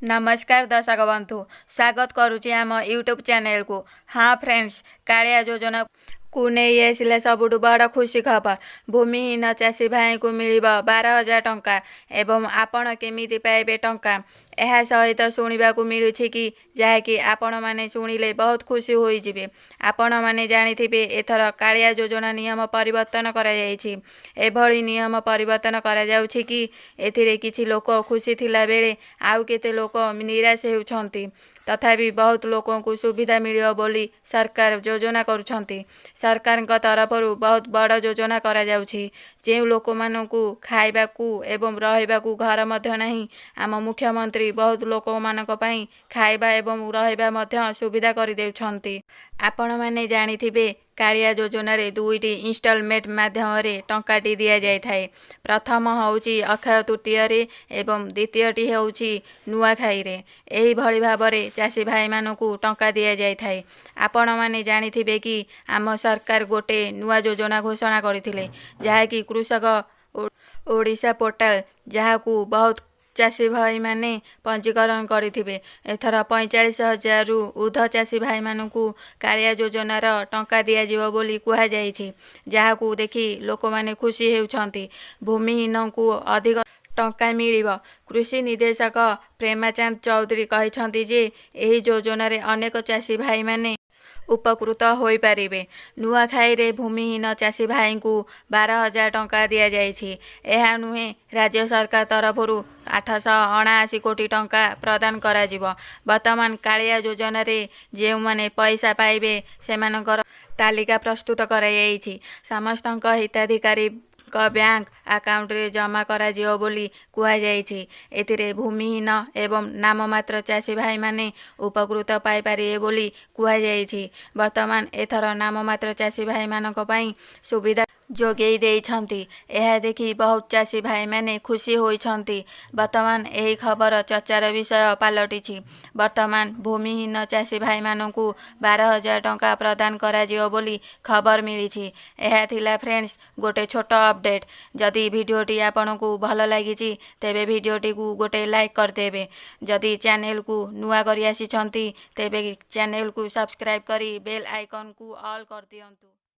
ନମସ୍କାର ଦର୍ଶକ ବନ୍ଧୁ, ସ୍ୱାଗତ କରୁଛି ଆମ ୟୁଟ୍ୟୁବ୍ ଚ୍ୟାନେଲକୁ। ହଁ ଫ୍ରେଣ୍ଡସ୍, କାଳିଆ ଯୋଜନାକୁ ନେଇ ଆସିଲା ସବୁଠୁ ବଡ଼ ଖୁସି ଖବର। ଭୂମିହୀନ ଚାଷୀ ଭାଇଙ୍କୁ ମିଳିବ 12,000 ଟଙ୍କା ଏବଂ ଆପଣ କେମିତି ପାଇବେ ଟଙ୍କା, ଏହା ସହିତ ଶୁଣିବାକୁ ମିଳୁଛି କି ଯାହାକି ଆପଣମାନେ ଶୁଣିଲେ ବହୁତ ଖୁସି ହୋଇଯିବେ। ଆପଣମାନେ ଜାଣିଥିବେ, ଏଥର କାଳିଆ ଯୋଜନା ନିୟମ ପରିବର୍ତ୍ତନ କରାଯାଇଛି। ଏଭଳି ନିୟମ ପରିବର୍ତ୍ତନ କରାଯାଉଛି କି ଏଥିରେ କିଛି ଲୋକ ଖୁସି ଥିଲା ବେଳେ ଆଉ କେତେ ଲୋକ ନିରାଶ ହେଉଛନ୍ତି। ତଥାପି ବହୁତ ଲୋକଙ୍କୁ ସୁବିଧା ମିଳିବ ବୋଲି ସରକାର ଯୋଜନା କରୁଛନ୍ତି। ସରକାରଙ୍କ ତରଫରୁ ବହୁତ ବଡ଼ ଯୋଜନା କରାଯାଉଛି। ଯେଉଁ ଲୋକମାନଙ୍କୁ ଖାଇବାକୁ ଏବଂ ରହିବାକୁ ଘର ମଧ୍ୟ ନାହିଁ, ଆମ ମୁଖ୍ୟମନ୍ତ୍ରୀ ବହୁତ ଲୋକମାନଙ୍କ ପାଇଁ ଖାଇବା ଏବଂ ରହିବା ମଧ୍ୟ ସୁବିଧା କରିଦେଉଛନ୍ତି। ଆପଣମାନେ ଜାଣିଥିବେ, କାଳିଆ ଯୋଜନାରେ ଦୁଇଟି ଇନଷ୍ଟଲମେଣ୍ଟ ମାଧ୍ୟମରେ ଟଙ୍କାଟି ଦିଆଯାଇଥାଏ। ପ୍ରଥମ ହେଉଛି ଅକ୍ଷୟ ତୃତୀୟାରେ ଏବଂ ଦ୍ୱିତୀୟଟି ହେଉଛି ନୂଆଖାଇରେ। ଏହିଭଳି ଭାବରେ ଚାଷୀ ଭାଇମାନଙ୍କୁ ଟଙ୍କା ଦିଆଯାଇଥାଏ। ଆପଣମାନେ ଜାଣିଥିବେ କି ଆମ ସରକାର ଗୋଟେ ନୂଆ ଯୋଜନା ଘୋଷଣା କରିଥିଲେ, ଯାହାକି କୃଷକ ଓଡ଼ିଶା ପୋର୍ଟାଲ, ଯାହାକୁ ବହୁତ ଚାଷୀ ଭାଇମାନେ ପଞ୍ଜୀକରଣ କରିଥିବେ। ଏଥର 45,000ରୁ ଉର୍ଦ୍ଧ୍ୱ ଚାଷୀ ଭାଇମାନଙ୍କୁ କାଳିଆ ଯୋଜନାର ଟଙ୍କା ଦିଆଯିବ ବୋଲି କୁହାଯାଇଛି, ଯାହାକୁ ଦେଖି ଲୋକମାନେ ଖୁସି ହେଉଛନ୍ତି। ଭୂମିହୀନଙ୍କୁ ଅଧିକ ଟଙ୍କା ମିଳିବ। କୃଷି ନିର୍ଦ୍ଦେଶକ ପ୍ରେମଚାନ୍ଦ ଚୌଧୁରୀ କହିଛନ୍ତି ଯେ ଏହି ଯୋଜନାରେ ଅନେକ ଚାଷୀ ଭାଇମାନେ ଉପକୃତ ହୋଇପାରିବେ। ନୂଆଖାଇରେ ଭୂମିହୀନ ଚାଷୀ ଭାଇଙ୍କୁ 12,000 ଟଙ୍କା ଦିଆଯାଇଛି। ଏହା ନୁହେଁ, ରାଜ୍ୟ ସରକାର ତରଫରୁ 879 କୋଟି ଟଙ୍କା ପ୍ରଦାନ କରାଯିବ। ବର୍ତ୍ତମାନ କାଳିଆ ଯୋଜନାରେ ଯେଉଁମାନେ ପଇସା ପାଇବେ, ସେମାନଙ୍କର ତାଲିକା ପ୍ରସ୍ତୁତ କରାଯାଇଛି। ସମସ୍ତଙ୍କ ହିତାଧିକାରୀଙ୍କ ବ୍ୟାଙ୍କ ଆକାଉଣ୍ଟରେ ଜମା କରାଯିବ ବୋଲି କୁହାଯାଇଛି। ଏଥିରେ ଭୂମିହୀନ ଏବଂ ନାମମାତ୍ର ଚାଷୀ ଭାଇମାନେ ଉପକୃତ ପାଇପାରିବେ ବୋଲି କୁହାଯାଇଛି। ବର୍ତ୍ତମାନ ଏଥର ନାମମାତ୍ର ଚାଷୀ ଭାଇମାନଙ୍କ ପାଇଁ ସୁବିଧା ଯୋଗାଇ ଦେଇଛନ୍ତି। ଏହା ଦେଖି ବହୁତ ଚାଷୀ ଭାଇମାନେ ଖୁସି ହୋଇଛନ୍ତି। ବର୍ତ୍ତମାନ ଏହି ଖବର ଚର୍ଚ୍ଚାର ବିଷୟ ପାଲଟିଛି। ବର୍ତ୍ତମାନ ଭୂମିହୀନ ଚାଷୀ ଭାଇମାନଙ୍କୁ 12,000 ଟଙ୍କା ପ୍ରଦାନ କରାଯିବ ବୋଲି ଖବର ମିଳିଛି। ଏହା ଥିଲା ଫ୍ରେଣ୍ଡସ୍, ଗୋଟେ ଛୋଟ ଅପଡେଟ୍। ଯଦି ଭିଡ଼ିଓଟି ଆପଣଙ୍କୁ ଭଲ ଲାଗିଛି, ତେବେ ଭିଡ଼ିଓଟିକୁ ଗୋଟେ ଲାଇକ୍ କରିଦେବେ। ଯଦି ଚ୍ୟାନେଲକୁ ନୂଆ କରି ଆସିଛନ୍ତି, ତେବେ ଚ୍ୟାନେଲକୁ ସବସ୍କ୍ରାଇବ୍ କରି ବେଲ୍ ଆଇକନ୍କୁ ଅଲ୍ କରିଦିଅନ୍ତୁ।